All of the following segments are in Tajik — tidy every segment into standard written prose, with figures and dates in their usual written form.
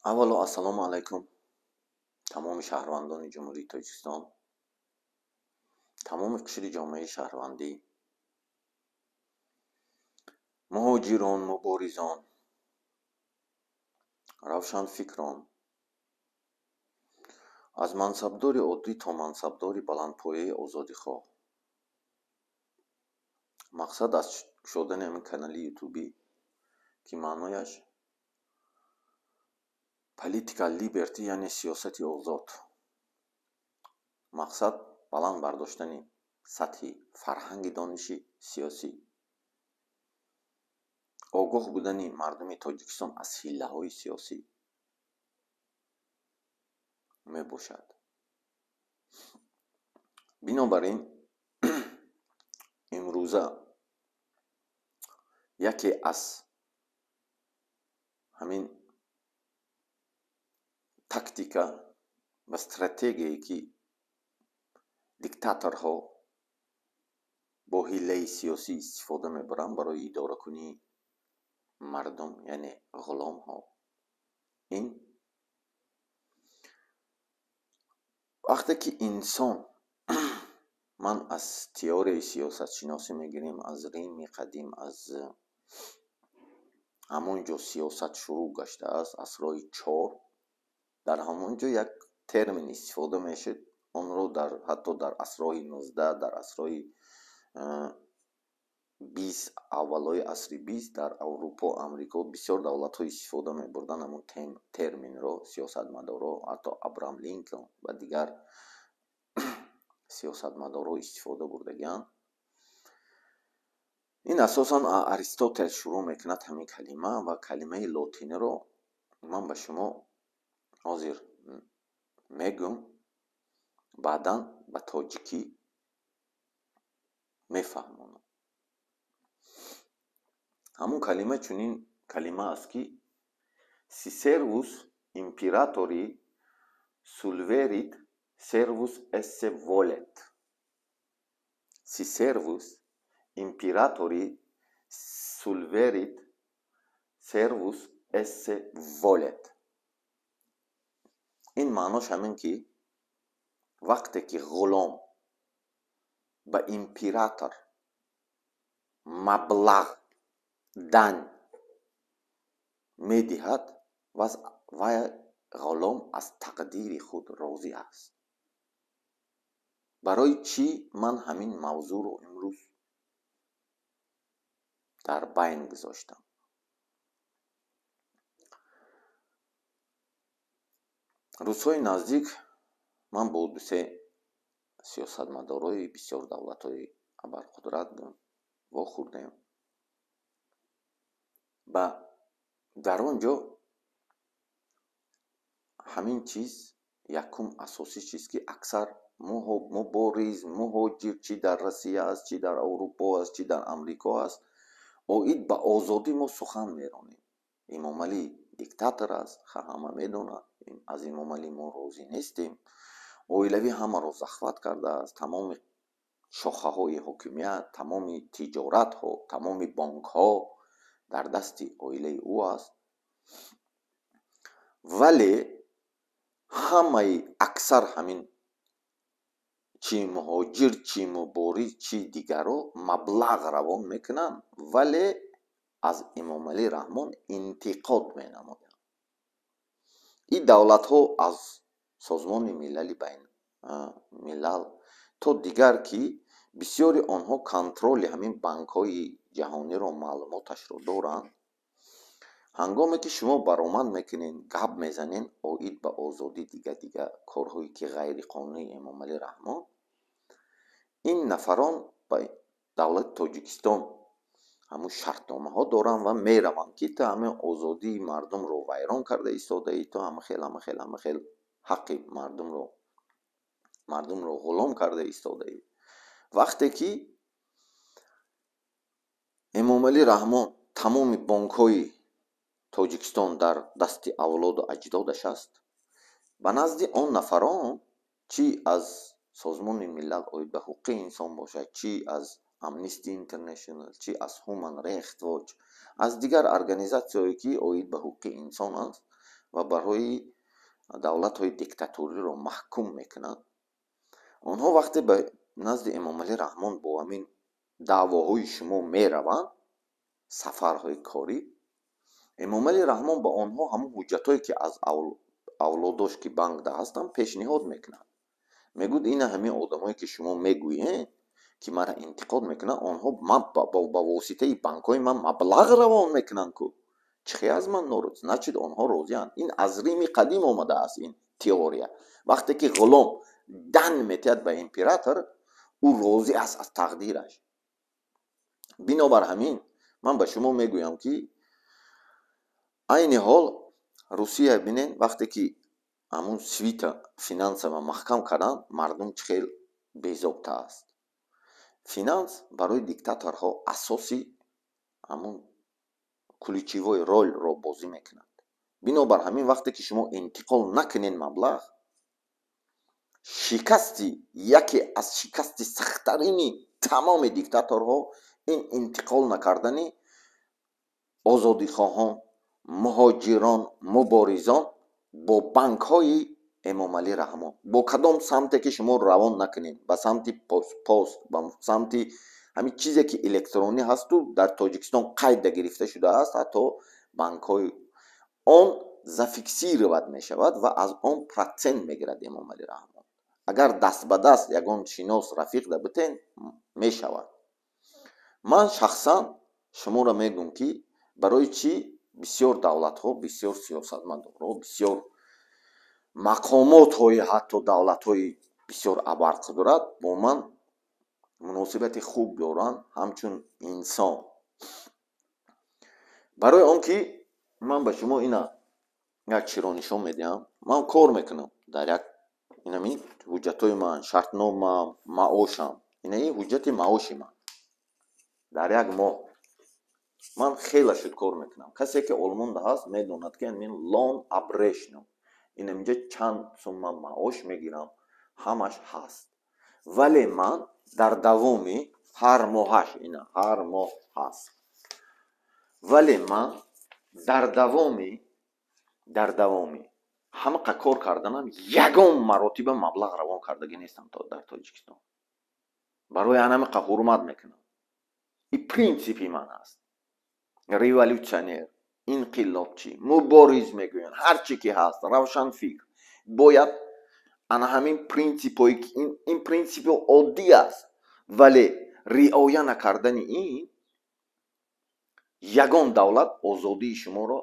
Аввало, ассалому алайкум тамоми шаҳрвандони Ҷумҳурии Тоҷикистон, тамоми қишри ҷомеаи шаҳрвандӣ, муҳоҷирон, муборизон, равшанфикрон, аз мансабдори оддӣ то мансабдори баландпояи озодихоҳ. Мақсад аз кушодани ҳамин канали ютубӣ, ки маънояш Political Liberty, яъне сиёсати озод, мақсад баланд бардоштани сатҳи фарҳанги дониши сиёсӣ, огоҳ будани мардуми Тоҷикистон аз ҳиллаҳои сиёсӣ мебошад. Бинобар ин имрӯза яке аз ҳамин тактика ва стратегияе, ки диктаторҳо бо ҳиллаи сиёсӣ истифода мебаранд барои идоракунии мардум, яъне ғуломҳо, ин вақте ки инсон, ман аз теорияи сиёсатшиносӣ мегирем, аз Рими қадим, аз ҳамон ҷо сиёсат шурӯъ гаштааст, асрҳои чор, дар ҳамон ҷо як термин истифода мешуд, онро ҳатто дар асрҳои 19, дар асрҳои 20, аввалҳои асри 20 дар Аврупо, Амрико бисёр давлатҳо истифода мебурданд ҳамон терминро, сиёсатмадоро, ҳатто Абрам Линколн ва дигар сиёсатмадоро истифода бурдагианд. Ин асосан Аристотел шурӯъ мекунад ҳамин калима, ва калимаи лотиниро ман ба шумо ҳозир мегӯм, баъдан ба тоҷикӣ мефаҳмонам. Ҳамун калима чунин калима аст, ки si servus imperatori solverit servus esse volet. Si servus imperatori solverit servus esse volet. Ин маънош ҳамин, ки вақте ки ғулом ба император маблағ дань медиҳад, вай ғулом аз тақдири худ розӣ аст. Барои чӣ ман ҳамин мавзӯъро имрӯз дар байн гузоштам? Рӯзҳои наздик ман бо дусе сиёсатмадорои бисёр давлатҳои абарқудрат вохӯрдем ва дар он ҷо ҳамин чиз якум асосӣ чиз, ки аксар мубориз, муҳоҷир, чӣ дар Россия аст, чӣ дар Аврупо аст, чӣ дар Амрико аст, оид ба озодӣ мо сухан меронем. Имомалӣ диктатор аст, ҳама медонад, аз Имомалӣ мо розӣ нестем. Оилавӣ ҳамаро захват кардааст, тамоми шохаҳои ҳокимият, тамоми тиҷоратҳо, тамоми бонкҳо дар дасти оилаи ӯ аст. Вале ҳамаи аксар ҳамин чӣ муҳоҷир, чӣ мубориз, чӣ дигаро маблағ равон мекунанд, вале аз Имомалӣ Раҳмон интиқод менамоянд. Ин давлатҳо аз Созмони Милали Милал то дигар, ки бисёри онҳо контроли ҳамин банкҳои ҷаҳониро маълумоташро доранд, ҳангоме ки шумо баромад мекунед, гап мезанед оид ба озодӣ, дига дига корҳое ки ғайриқонунии Эмомалӣ Раҳмон, ин нафарон ба давлати Тоҷикистон ҳамун шартномаҳо доранд ва мераванд, ки ту ҳамин озодии мардумро вайрон карда истодаӣ, ту ҳама хел, ҳама хел, ҳама хел ҳаққи мардумро ғулом карда истодаӣ. Вақте ки Эмомалӣ Раҳмон тамоми бонкҳои Тоҷикистон дар дасти авлоду аҷдодаш аст, ба назди он нафарон, чӣ аз Созмони Миллал оид ба ҳуқуқи инсон бошад, чӣ аз Amnesty International, чӣ аз Human Rights Watch, аз дигар организатсияҳое, ки оид ба ҳуқуқи инсон аст, Ва барои давлатҳои диктатуриро маҳкум мекунанд, онҳо вақте ба назди Эмомалӣ Раҳмон бо ҳамин даъвоҳои шумо мераванд, сафарҳои корӣ, Эмомалӣ Раҳмон ба онҳо ҳамон ҳуҷҷатҳое, ки аз авлодош, ки банкда ҳастанд, пешниҳод мекунад. Мегӯяд: «Ина ҳамин одамое, ки шумо мегӯед, ки мара интиқод мекунанд, онҳо ба воситаи банкҳои ман маблағ равон мекунанд ку, чӣ хел аз ман норозӣ? Значит, онҳо розианд». Ин аз Рими қадим омадааст, ин теория. Вақте ки ғулом дан метиҳад ба император, ӯ розӣ аст аз тақдираш. Бинобар ҳамин ман ба шумо мегӯям, ки айни ҳол Русия бинед, вақте ки ҳамун свита финансова маҳкам карданд, мардум чӣ хел безобта аст. Финанс барои диктаторҳо асоси ҳамун ключевой роль-ро бозӣ мекунад. Бинобар ҳамин, вақте ки шумо интиқол накунед маблағ, шикасти, яке аз шикасти сахттарини тамоми диктаторҳо ин интиқол накардани озодихоҳон, муҳоҷирон, муборизон бо банкҳои Эмомалӣ Раҳмон. Бо кадом самте ки шумо равон накунед, ба самти пост, ба самти ҳамин чизе, ки электронӣ ҳасту дар Тоҷикистон қайда гирифта шудааст, ҳатто банкҳои он зафиксировать мешавад ва аз он процент мегирад Эмомалӣ Раҳмон. Агар даст ба даст ягон шинос, рафиқ да битен, мешавад. Ман шахсан шуморо мегӯм, ки барои чӣ бисёр давлатҳо, бисёр сиёсатмадорҳо, бисёр мақомотҳои ҳатто давлатҳои бисёр абарқудрат бо ман муносибати хуб доранд ҳамчун инсон. Барои он ки ман ба шумо ина як чиро нишон медиҳам. Ман кор мекунам дар як, инами ҳуҷҷатҳои ман, шартномаам, маошам. Инаи ҳуҷҷати маоши ман дар як моҳ. Ман хеле шуд кор мекунам. Касе ки Олмонда ҳаст, медонад, ки мин Lohnabrechnung, инаминҷа чанд сумма маош мегирам, ҳамаш ҳаст. Вале ман дар давоми ҳар моҳаш, ина ҳар моҳ ҳаст, вале ман дар давоми ҳамақа кор карданам ягон маротиба маблағ равон кардагӣ нестам то дар Тоҷикистон. Барои анамиқа ҳурмат мекунам. И принсипи ман аст. Революционер, инқилобчӣ, мубориз мегӯянд, ҳар чӣ ки ҳаст, равшанфикр бояд ана ҳамин принсипҳое ки ин принсипи оддӣ аст, вале риоя накардани ин, ягон давлат озодии шуморо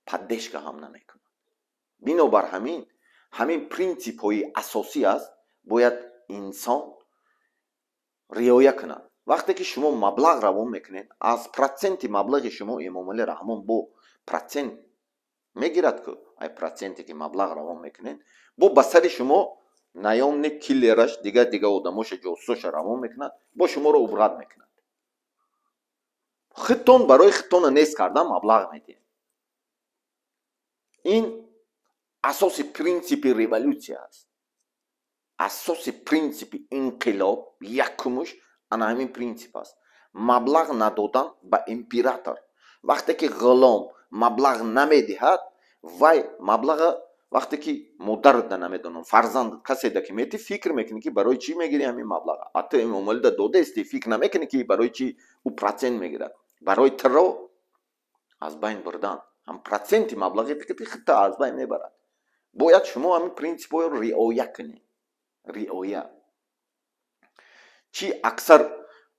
поддержка ҳам намекунад. Бинобар ҳамин, ҳамин принсипҳои асосӣ аст, бояд инсон риоя кунад. Вақте ки шумо маблағ равон мекунед, аз проценти маблағи шумо Эмомалӣ Раҳмон бо процент мегирад ку. Ай проценте ки маблағ равон мекунед, бо ба сари шумо наёмный киллераш, дигар дигар одамоша, ҷосусоша равон мекунад, бо шуморо убрать мекунад. Худтон барои худтона нест кардан маблағ медиҳед. Ин асоси принсипи революсия аст, асоси принсипи инқилоб. Якумуш ана ҳамин принсип аст: маблағ надодан ба император. Вақте ки ғулом маблағ намедиҳад, вай маблаға вақте ки модарда, намедонам, фарзанд, каседа ки метӣ, фикр мекунӣ, ки барои чӣ мегирӣ ҳамин маблаға. А ту Эмомалида додаисти, фикр намекунӣ, ки барои чӣ ӯ процент мегирад. Барои туро аз байн бурдан ҳам проценти маблағи ки худта аз байн мебарад. Бояд шумо ҳамин принсипҳоро риоя кунед. Риоя чӣ? Аксар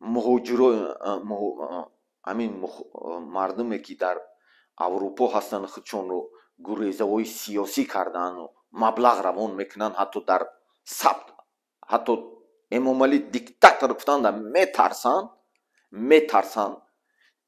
муҳоҷиро, ҳамин мардуме, ки дар Аврупо ҳастанд, худшонро гурезаҳои сиёсӣ кардаанду маблағ равон мекунанд, ҳатто дар сабт, ҳатто Эмомалӣ диктатор гуфтанда метарсанд, метарсанд,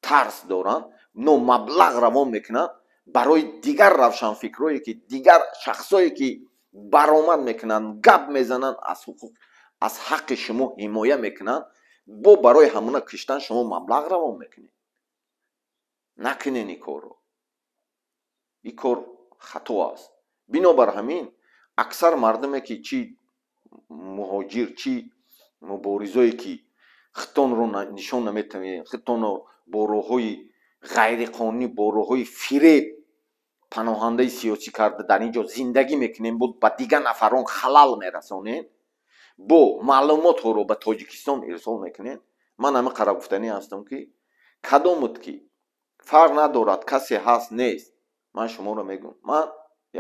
тарс доранд, но маблағ равон мекунанд барои дигар равшанфикрое, ки дигар шахсое, ки баромад мекунанд, гап мезананд, аз ҳуқуқ, аз ҳаққи шумо ҳимоя мекунанд. Бо барои ҳамуна киштан шумо маблағ равон мекунед. Накунед ин корро, ин кор хато аст. Бинобар ҳамин, аксар мардуме, ки чӣ муҳоҷир, чӣ муборизое, ки худтонро нишон наметавонед, худтонро бо роҳҳои ғайриқонунӣ, бо роҳҳои фиреб. Паноҳандаи сиёсӣ карда, дар ин ҷо зиндагӣ мекунем, бо ба дигар нафарон халал мерасонем, бо маълумотҳоро ба Тоҷикистон ирсол мекунем. Ман ҳама қара гуфтанӣ ҳастам, ки кадомут ки фарқ надорад, касе ҳаст, нест. Ман шуморо мегӯм, ман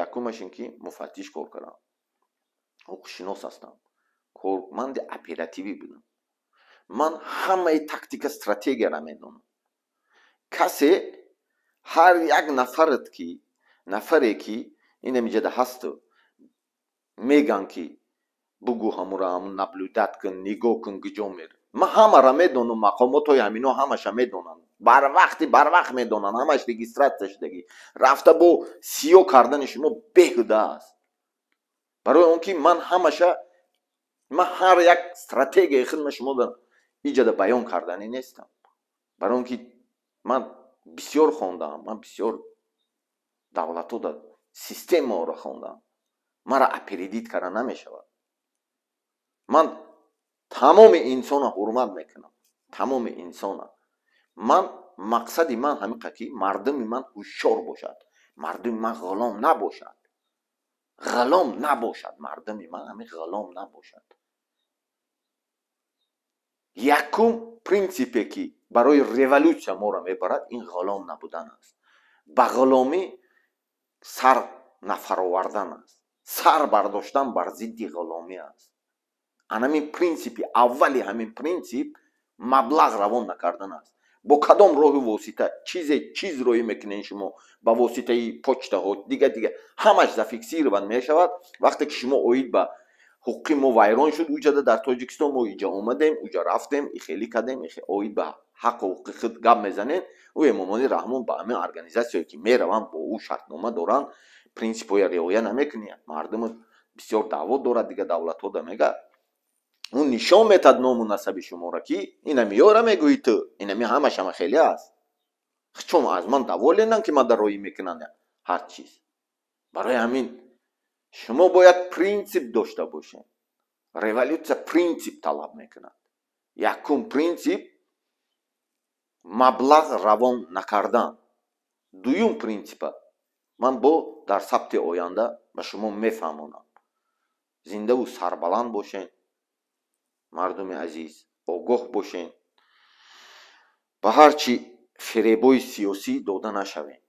якумаш ин ки муфаттиш кор кардам, ҳуқуқшинос ҳастам, корманди оперативӣ будам. Ман ҳамаи тактика, стратегияро медонам. Касе, ҳар як нафарат ки, нафаре ки инамиҷада ҳасту меган, ки бугӯ, ҳамура ҳамун наблюдать кун, нигоҳ кун, куҷо мер. Ман ҳамаро медонам, мақомотҳои ҳамино ҳамаша медонанд, барвақти барвақт медонанд, ҳамаш регистрация шудагӣ. Рафта бо сиё кардани шумо беҳуда аст, барои он ки ман ҳамаша, ман ҳар як стратегияи худма шумо иҷада баён карданӣ нестам, барои он ки ман бисёр хондаам, ман бисёр давлатҳо да системаро хондам. Мара опередить карда намешавад. Ман тамоми инсона ҳурмат мекунам, тамоми инсона. Ман мақсади ман ҳамиқа, ки мардуми ман ҳушёр бошад, мардуми ман ғулом набошад, ғулом набошад, мардуми ман ҳамин ғулом набошад. Якум принсипе, ки барои революсия моро мебарад, ин ғулом набудан аст, ба ғуломӣ сар нафаровардан аст, сар бардоштан бар зидди ғуломӣ аст. Анамин принсипи аввали, ҳамин принсип маблағ равон накардан аст. Бо кадом роҳу восита чизе чиз роҳӣ мекунед шумо, ба воситаи почтаҳо, дига дига, ҳамаш зафиксирован мешавад. Вақте ки шумо оид ба ҳуқуқи мо вайрон шуд уҷада, дар Тоҷикистон, мо иҷа омадем, уҷа рафтем, ихелӣ кардем, оид ба ҳаққу ҳуқуқи худ гап мезанем, ӯ Эмомалӣ Раҳмон ба ҳамин организатсияе, ки мераванд, бо ӯ шартнома доранд, принсипҳоя риоя намекунед, мардуми бисёр даъво дорад, дига давлатҳо да мега, ӯ нишон метад ному насаби шуморо, ки инами ёра мегӯӣ ту, инами ҳамаш ҳама хеле аст. Чун аз ман доволен анд, ки ман дар роҳӣ мекунанд ҳар чиз. Барои ҳамин шумо бояд принсип дошта бошед. Революсия принсип талаб мекунад. Якум принсип — маблағ равон накардан. Дуюм принсипа ман бо дар сабти оянда ба шумо мефаҳмонам. Зиндаву сарбаланд бошед, мардуми азиз, огоҳ бошед, ба ҳар чӣ фиребои сиёсӣ дода нашавем.